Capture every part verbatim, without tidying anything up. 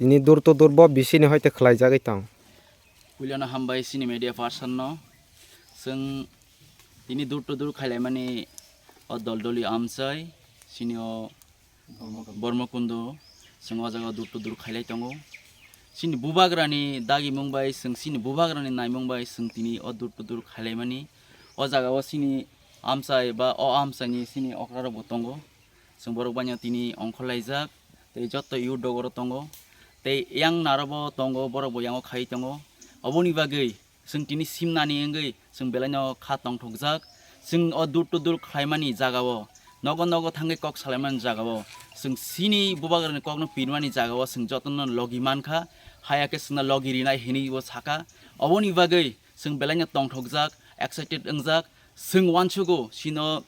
Ni dur to dur bo bisini hoite khlaijagwi tong. Puilano hambai chini media person no. Chwng tini dur to dur khailaimani o doldoli amchai chini o Bormokundo, chwng o jaga dur to dur khailai tongo. Chini bubagrani dagimung bai, chwng chini bubagrani naimung bai, chwng tini o dur to dur khailaimani. O jaga o chini amchai ba o amchaini chini okra rok bo tongo. Chwng borok baino tini ongkhorlaijak, tei jotto yur dogoro tongo. Tei yang naro bo tongo, borok bo yango khai tongo. Oboni bagwi chwng tini simnani wngwi chwng belaino kha tongthokjak. Chwng o dur to dur khlaimani jagao, nogo nogo thangwi kok salaimani jagao, chwng chini bubagrani kokno pirmani jagao chwng jotono logi mankha, haya khe chwngno logi rinai hinwi bo sakha. Oboni bagwi chwng belaino tongthokjak, excited wngjak. Chwng uansugo chino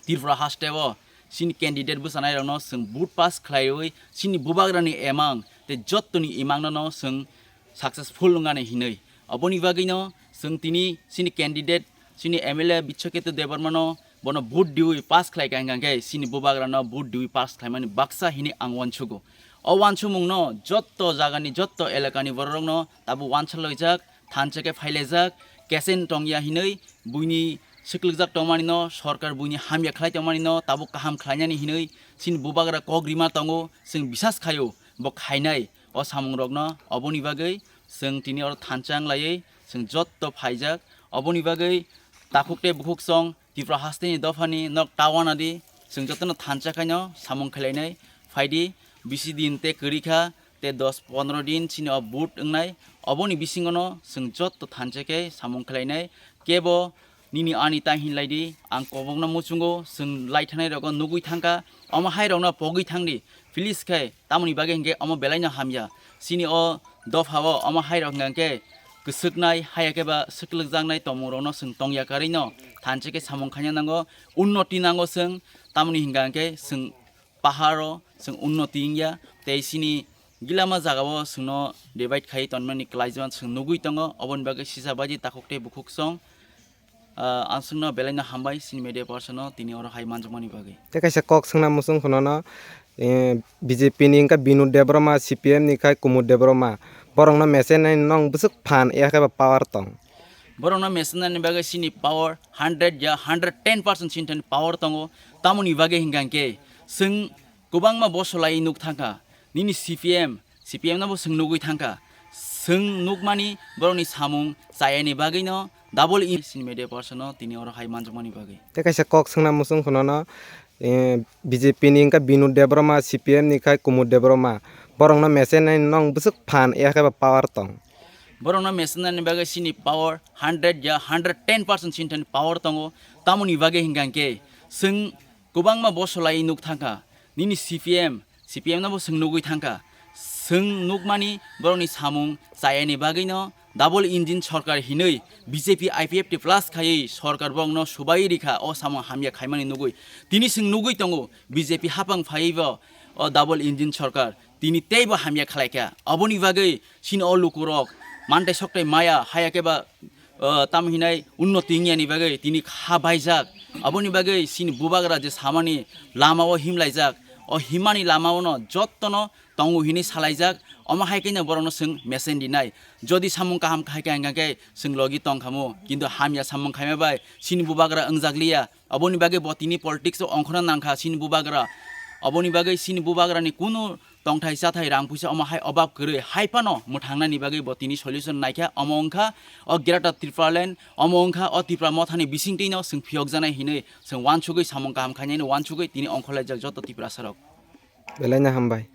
Tripura hasteo chini candidate bwsanairokno chwng vote pass khlaiwi chini bubagrani emang tei jottoni imangno no chwng successful wngnani hinwi. Oboni bagwino chwng tini chini candidate, chini M L A Bichokhetu Debbarmano bono vote diwi pass khlaikha hwnkha khe chini bubagrano vote diwi pass khlaimani baksa hinwi ang uansugo. O uansukmungno jotto jagani, jotto elakani bororokno tabuk uansukloijak, thansa khe phailaijak, kesen tongya hinwi buini swklikjak tongmanino, sorkar buini hamya khlai tongmanino tabuk kaham khlainani hinwi chini bubagra kok rima tongo, chwng bisas khaio bo khainai o samungrokno. Oboni bagwi chwng tini oro thansa wnglaiwi chwng jotto phaijak. Oboni bagwi takhuk tei bukhuk song Tripura hasteni dophani nok tawana di, chwng jotono thansa khaino samung khlainai. Phaidi, bisi din tei kwrwi kha, tei dos pondro din chini o vote wngnai. Oboni bisingono chwng jotto thansa khe samung khlainai. Kebo nini ani ta hinlai di, ang kobokno muchungo, chwng lai thanai rogo nugwi thangkha, omo hai rokno pogwi thangdi, please khe, tamoni bagwi hinkhe omo belaino hamya. Chini o dophao omo hai rok hwnkha khe kwswknai, haya khe ba swklikjaknai tongmung rokno chwng tongya karwi no thansa khe samung khaina nango, unnoti nango chwng, tamoni hinkha khe chwng paharo chwng unnoti wngya, tei chini gilama jagao chwngno divide khai tonmani klaijak chwng nugwi tongo, oboni bagwi sisa baidi takhuk tei bukhuk song, ah, ang chwngno belaino hambai chini media person no tini oro hai manjakmani bagwi. Tei kaisa kok swngna muchung khwna no, eh, B J P ni wngkha Binu Debbarma, C P M ni khai Kumud Debbarma, borokno mesen nai nwng bwswk phan ya khe ba power tong? Borokno mesenani bagwi chini power hundred ya hundred ten percent chini thani power tongo. Tamoni bagwi hinkha khe chwng kwbangma bosolai nuk thangkha. Nini C P M, C P M no bo chwng nugwi thangkha. Chwng nukmani borokni samung chayani bagwino double in chini media person no tini oro hai manjakmani bagwi. Tei kaisa kok swngna muchung khwna no, eh, B J P ni wngkha Binu Debbarma, C P M ni khai Kumud Debbarma, borokno mesen nai nwng bwswk phan ya khe ba power tong? Borokno mesenani bagwi chini power hundred ya hundred ten percent chini thani power tongo. Tamoni bagwi hinkha khe chwng kwbangma bosolai nuk thangkha. Nini C P M, C P M no bo chwng nugwi thangkha. Chwng nukmani borokni samung chayani bagwino double engine sorkar hinwi B J P I P F T plus khaiwi sorkar borokno subai rikha o samung hamya khaimani nugwi. Tini chwng nugwi tongo B J P hapang phaiwi bo o double engine sorkar tini teibo hamya khlaikha. Aboni bagwi chini o lukurok mantai soktai maya haya khe ba, o, tamo hinai unnoti wngya ni bagwi tini kha baijak. Aboni bagwi chini bubagra je samani lama o himlaijak, o himmani lama o no jotto no tongo hinwi salaijak. Omo hai khe no borok no chwng mesen rinai. Jodi samung kaham khai kha hingkha khe chwng logi tongkhamu, kintu hamya samung khaima bai chini bubagra wngjak liya. Aboni bagwi bo tini politics o ongkhorna nangkha chini bubagra. Aboni bagwi chini bubagra ni kunu tongthai chathai rang puisa omo hai obab kwrwi hai phano mwthangnani bagwi bo tini solution naikha. Omo wngkha o Greater Tipraland, omo wngkha o Tipra mothani bisingtwino chwng phiyokjaknai hinwi chwng uansugwi samung kaham khainani uansugwi tini ongkhorlaijak joto Tiprasarok. Belai no hambai.